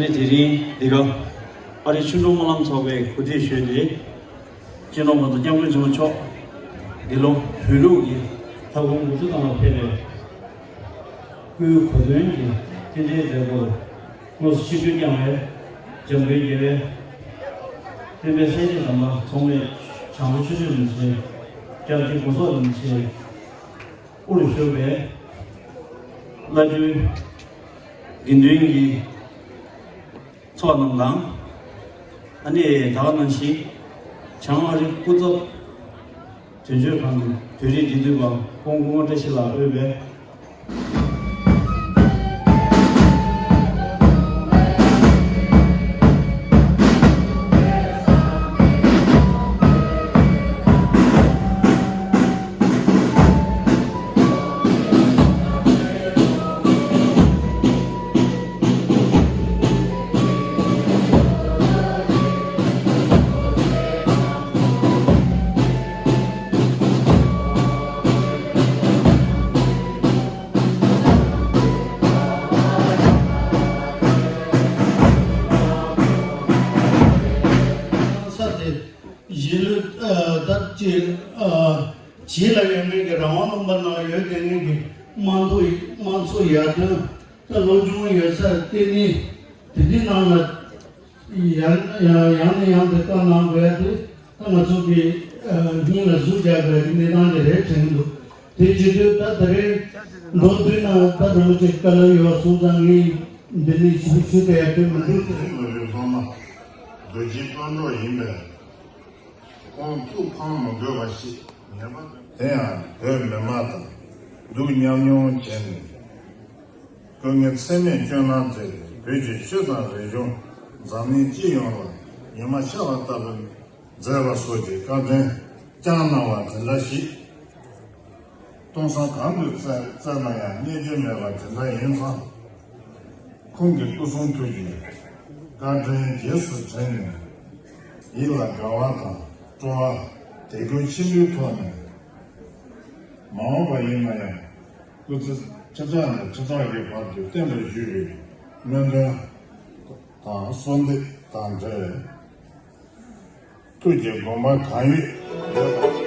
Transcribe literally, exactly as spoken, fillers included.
དེ་རིང་འདི་ག་ཨ་རིའི་ཆོས་འབྲོག་སྨོན་ལམ་ཚོགས་པའི་གོ་སྒྲིག་ཞུས་ཏེ། སྤྱི་ནོར་༸གོང་ས་༸སྐྱབས་མགོན་ཆེན་པོ་མཆོག་འདི་ལོ་བོད་ལུགས་ཀྱི་ལྷ་སྐུ་དགུ་བཅུ་ཐམ་པ་ཕེབས་པའི་སྐུའི་གོ་སྟོན་གྱི་རྟེན་འབྲེལ་མཛད་སྒོར་དངོས་སུ་ཆིབས་བསྒྱུར་བསྐྱངས་པའི་འཇམ་མགོན་རྒྱལ་བའི་སྤེན་པའི་སྲས་བཅས་དམ་པ་ཚོགས་མི་བྱང་ཆུབ་ཆོས་སྤྱོད་རིན་པོ་ཆེ། སྐྱབས་རྗེ་སྐུ་སྲོག་རིན་པོ་ཆེ། དབུར་བཞུགས་པའི་བླ་སྤྲུལ་དགེ་འདུན་གྱི་ཚོགས་རྣམས་དང་། ཨ་ནི་ད་ག་ནང་བཞིན་བྱང་ཨ་རི་སྐུ་ཚབ་དོན་གཅོད་ཁང་གི་བོད་རིགས་འབྲེལ་མཐུད་པ་ཁོང་སྐུ་ངོ་བཀྲ་ཤིས་ལགས་དབུས་པའི། ས་དེ་གཞིས་ལུས་ད་ཅི་གཞིས་ལ་ཡོད་མཁན་གྱི་རང་དབང་ལུང་པ་ནང་ཡོད་བསྡད་མཁན་གྱི་དམངས་གཙོ་དམངས་གཙོ་ཡར་ཐོན་ད་སློབ་སྦྱོང་ཡོད་ས་ལྟེ་གནས་དེ་འདྲའི་ནང་ལ། ཡང་ཡང་ནས་ཡང་དུ་བཀའ་གནང་དགོས་ཡ་དེ་ད་ང་ཚོ་གི་སྙིང་ལ་ཟུག་རྒྱག་དགོས་ཡ་གི་གནས་སྟངས་དེ་རེད་དྲན་གྱི་འདུག་དེ་བྱེད་དུས་ད་ད་རེས་མདོ་དུས་ན་ད་དུང་ཅིག་དཀའ་ལས་ཡོད་སོང་ཙང་ངས་འདི་ནས་ཞུ་ཞུ་བསྡད་ཡ་དེ་མི་འདུག་དེ་རིང་ལོ་རེ་ཚང་མ་རྡོ་རྗེ་སྤྲང་གྲོགས་ཡིན་པས་ཁོང་ཐུགས་ཕམ་མི་དགོས་པ་ཞིག་ངེས་པ་དེ་ཡང་བོད་མི་མང་དང་སྡུག་མཉམ་མྱོང་བྱས་ནས། སྐུ་ངལ་ཚད་མེད་སྐྱོན་གནང་མཛད་པའི་བོད་ཀྱི་ཆོས་དང་རིག་གཞུང་འཛམ་གླིང་སྤྱི་ཡོངས་ལ་ཉི་མ་ཤར་བ་ལྟ་བུ་མཛད་པ་སོགས་ཀྱི་བཀའ་དྲིན་བསྐྱངས་གནང་བ་དེ་འདྲ་ཞིག་སྟོང་བསམ་གང་དུ་བཙལ་བཙལ་ན་ཡང་རྙེད་རྒྱུ་མེད་པ་དེ་འདྲ་ཡིན་ཙང་། ཁོང་གི་སྐུ་གསུང་ཐུགས་ཀྱི་བཀའ་དྲིན་རྗེས་སུ་དྲན་ནས་ཡིད་ལ་དགའ་བ་དང་སྤྲོ་བ་དད་གུས་ཆེན་པོའི་ཐོག་ནས། མ་འོངས་པ་ཡིན་ན་ཡང་སྐུ་ཚེ་ཁྲི་ཕྲག་ནས་ཁྲི་ཕྲག་གི་བར་དུ་བརྟན་པར་བཞུགས་པའི་སྨོན་འདུན་དང་གསོལ་འདེབས་དང་འབྲེལ་ཐུགས་ཀྱི་དགོངས་པ་གང་ཡོད་ཡོད་པ།